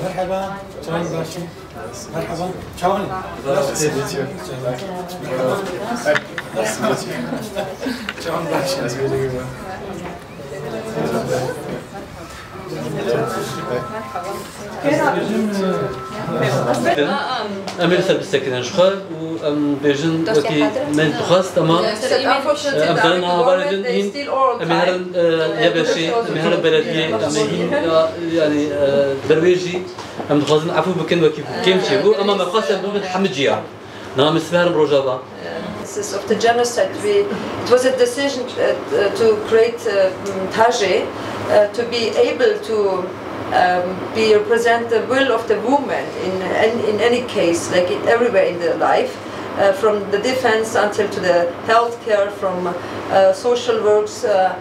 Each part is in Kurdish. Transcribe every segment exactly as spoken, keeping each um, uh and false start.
Merhaba, çawan başî. Merhaba, çawan. Merhaba. Çawan başî. Em ê li ser bisekinin ji xwe û em bêjin wekî me dixwest, ema, e, em zanin niha hevalên din hîn, em ê herin, e, yê beşê, em ê herin belediyê, em ê hîn, ya, yanî, e, ber wê jî em dixwazin efû bikin wekî ku kêm çêbû, ema me xwest em bibin hemî ciya. Niha em ê sibê herin Rojava. Of the genocide, we, it was a decision, uh, uh, to create, uh, mm, Taje, uh, to be able to, um, be represent the will of the woman in an-, in any case, like, in everywhere in the life, uh, from the defense until to the healthcare, from, uh, social works, uh,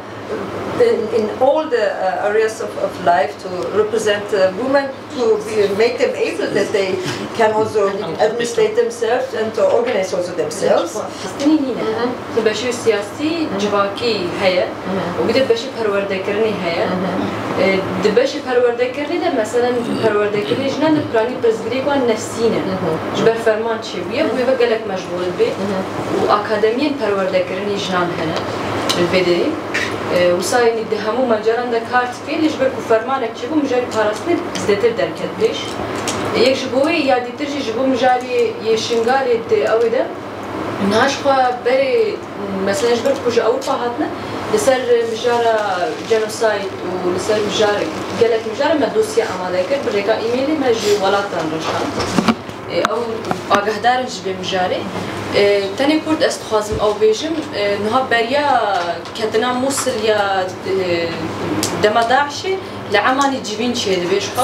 in, in all the, uh, areas of, of life, to represent the woman, to be, make them able that they can also administrate themselves and to organize also themselves. Xistinî nîne. Hı hı. Di beşê siyasî, hı hı, civakî heye, hı hı, û bir de beşê perwerdekirinî heye. Hı hı. E, di beşê perwerdekirinî de, meselen, perwerdekirinê jinan di piranî pirsgirêk wan nefsî ne. Hı hı. Ji ber ferman çêbûye, bûye ve gelek meşgûl bê. Hı hı. Û akademiyên perwerdekirinî jinan hene li vê derê. E, wisa, yanî, di hemû mecalan de kar dike, lê ji ber ku fermanek çêbû, mijarê parastinê zêdetir derket pêş. Yek ji bo wê, ya dîtir jî ji bo mijarê yê Şingalê di ew ê de, niha ji xwe berê, mesela, ji ber ku ji Ewropa hatine, li ser mijara genocide û li ser mijar, gelek mijara me dosye amade kir, bi rêka e-mailê me ji welatan re şand. E, ew agahdar in ji vê mijarê. E, tenê kurt ez dixwazim ew bêjim, e, niha beriya ketina Mûsil ya, e, dema DAIŞê li Emanî civîn çêdibe ji xwe.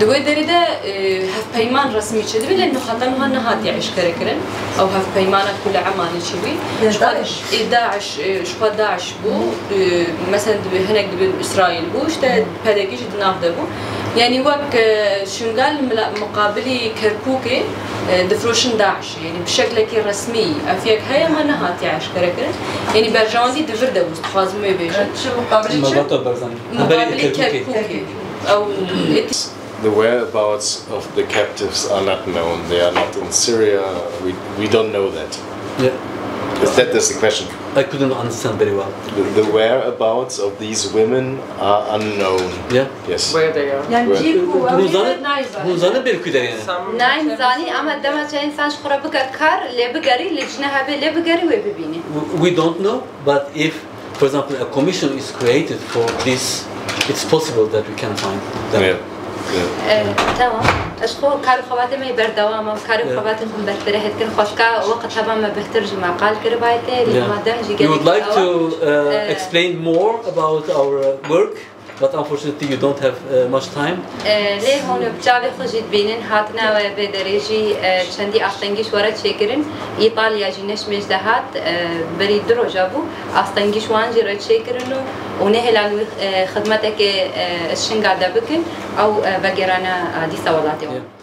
Di wê derê de, e, hevpeyman resmî çêdibe, lê niha ta niha nehatiye eşkerekirin. Ew hevpeymana ku li Emanî çêbû. Ji xwe DAIŞ. Ê, DAIŞ, e, ji xwe DAIŞ bû. E, mesela dibe, hinek dibe Îsraîl bû, işte P D K jî di nav de bû. Yanî wek, e, Şingal mila-, muqabilî Kerkûkê, e, difiroşin DAIŞ. Yanî bi şeklekî resmî ev yek heye, ma nehatiye eşkere kirin. Yanî berjewendî di vir de bû, dixwazim wê bêjim. Çi muqabilî çi? Malbata Barzanî. Muqabilî Kerkûkê. Kerkûkê. Ew êdî The whereabouts of the captives are not known. They are not in Syria. We, we don't know that. Yeah. Is that, that's the question? I couldn't understand very well. The, the whereabouts of these women are unknown. Yeah. Yes. Where they are. Yani Where? Cî ku Hûn zanin, hûn zanin ber ku derê ne? Nayên zanî, ama dema çi însan ji xwe re bike kar, lê bigerî, li cine hebe lê bigerî wê bibînî. We, we don't know, but if, for example, a commission is created for this, it's possible that we can find them. Yeah. Yeah. E, tamam. Ez xwe kar û xebatê me berdewam im, kar û Yeah. xebatê xwe berfireh dikin. Xweşka weqt heba me bihtir ji me qal kiribayê te, lê Yeah. madem jî You would gelek like awa, to, uh, e, explain more about our, uh, work, but unfortunately you don't have, uh, much time. E, lê hûn bi çavê xwe jî dibînin, hatina we vê derê jî, e, çendî astengî ji we re çêkirin. Îtalya jî ne ji mêj de hat, e, berî du roja bû, astengî ji wan jî re çêkirin û, û nehêlan wî, e, xidmetekê, e, Şingal de bikin, ew, e, vegêrane, e, dîsa welatê wan. Yeah.